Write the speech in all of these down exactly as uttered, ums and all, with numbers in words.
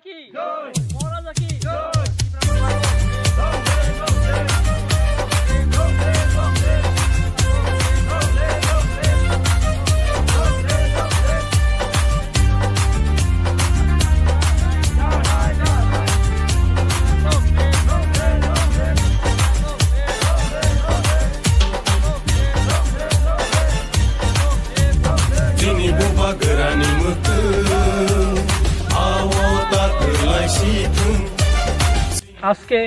কি? মহারাজা কি? Chini bubagrani mwtwng, awo ta kwlai si thung. আজকে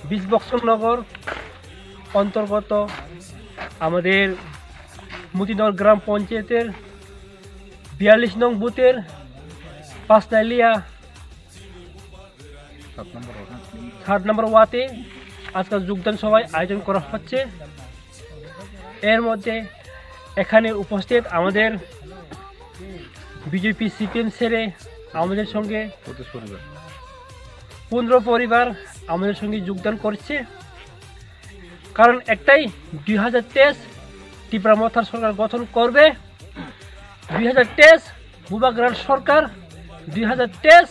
বিশ বক্সনগর অন্তর্গত আমাদের মতিনগর গ্রাম পঞ্চায়েতের বিয়াল্লিশ নং বুথের পাঁচনালিয়া সাত নম্বর ওয়ার্ডে আজকাল যোগদান সভায় আয়োজন করা হচ্ছে। এর মধ্যে এখানে উপস্থিত আমাদের বিজেপি সিপিএম ছেড়ে আমাদের সঙ্গে পঁচিশ পরিবার। পনেরো পরিবার আমাদের সঙ্গে যোগদান করছে। কারণ একটাই, দুই হাজার তেইশ ত্রিপুরা মথার সরকার গঠন করবে। দুই হাজার তেইশ Bubagrani sorkar, dui hazar teis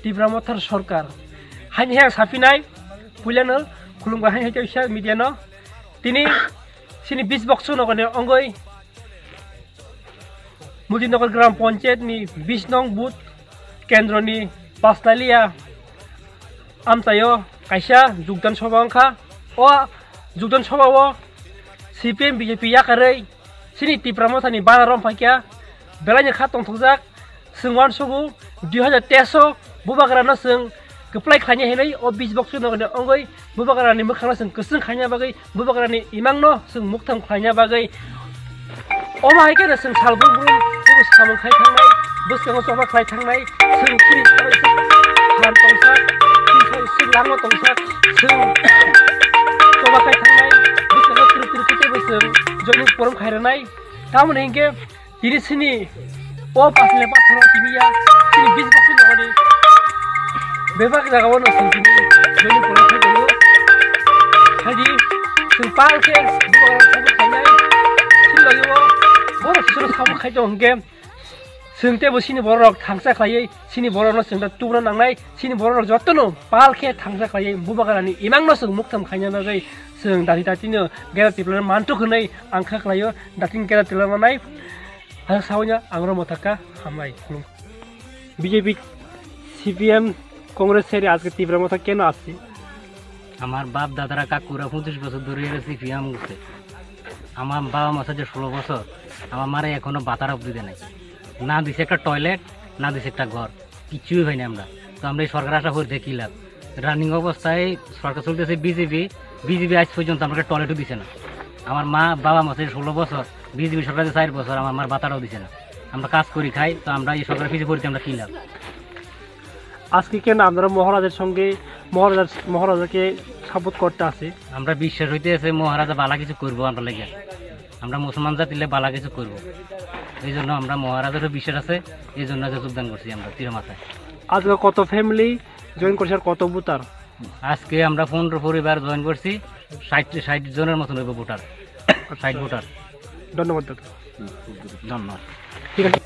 Tipra Mothani sorkar. Haini hai sapinai, puilano khulumgo haini hai teisa media no. Tini chini bis boksu nogoni ongoi Mudinagar Gram Panchayat ni bis nong booth kendro ni Pasnalia amchaio kaisa jugdan sobha wngkha. O jugdan sobha o C P M B J P yakarwi chini Tipra Mothani bana romphai kha, belaini kha tongthokjak. Chwng uansugo dui hazar teis o Bubagrano chwng kwplai khlaina hinwi o bis boksu nogoni ongoi Bubagrani mwkhangno chwng kwchwng khaina bagwi, Bubagrani imangno chwng muktham khlaina bagwi. Omo hai kheno chwng sal brum brum, bubo samung khai thangnai, bwskango choba khlai thangnai, chwng chini sal tongsa, chini sal langma tongsa, chwng choba khai thangnai, bwskango twrwk twrwk khe teibo chwng joining forum khai rwnai. Tamoni hinkhe tini chini o pasle pathoro tini ya, chini bis boksu nogoni bebak jagao no chwng tini joining forum khai tongo. Haidi chwng pal khe Bubagrano sabuk khainai, chini logi o borok sisoro sabuk khai tongo hinkhe chwng teibo chini borok thangsa khlaiwi chini borokno chwng da tubuna nangnai, chini borok jotono pal khe thangsa khlaiwi Bubagrani imangno chwng muktham khaina bagwi chwng dati dati no gera tiplano manthok hwnwi ang kha khlaio, dati gera tiplano nai. Hasa saonya ang ro mothaka hambai khulum. B J P, C P M, Congress ছেড়ে আজকে তীব্র মথা কেন আসছি? আমার বাপ দাদারা কাকুরা পঁচিশ বছর ধরে এরা সিপিএম করছে। আমার বাবা মা সাথে ষোলো বছর, আমার মারে এখনো বাতার অব্দি দেয় নাই। না দিছে একটা টয়লেট, না দিছে একটা ঘর, কিচ্ছুই পাইনি আমরা। তো আমরা এই সরকার আশা করে দেখি লাভ? রানিং অবস্থায় সরকার চলতেছে বিজেপি, বিজেপি আজ পর্যন্ত আমাকে টয়লেটও দিছে না। আমার মা বাবা মা সাথে ষোলো বছর, বিজেপি সরকার চার বছর, আমার মার বাতারও দিছে না। আমরা কাজ করি খাই, তো আমরা এই সরকারের পিছে পড়ি আমরা কি লাভ? আজকে কেন আপনারা মহারাজের সঙ্গে মহারাজার, মহারাজাকে সাপোর্ট করতে আছে? আমরা বিশ্বাস হইতে আছে মহারাজা বালা কিছু করবো আমরা লেগে, আমরা মুসলমান জাতিলে বালা কিছু করবো, এই জন্য আমরা মহারাজারও বিশ্বাস আছে, এই জন্য আজকে যোগদান করছি আমরা তীর মাথায়। আজকে কত ফ্যামিলি জয়েন করছে আর কত ভোটার? আজকে আমরা পনেরো পরিবার জয়েন করছি, ষাট ষাট জনের মতন হইব ভোটার, ষাট ভোটার। ধন্যবাদ দাদা। ধন্যবাদ। ঠিক আছে।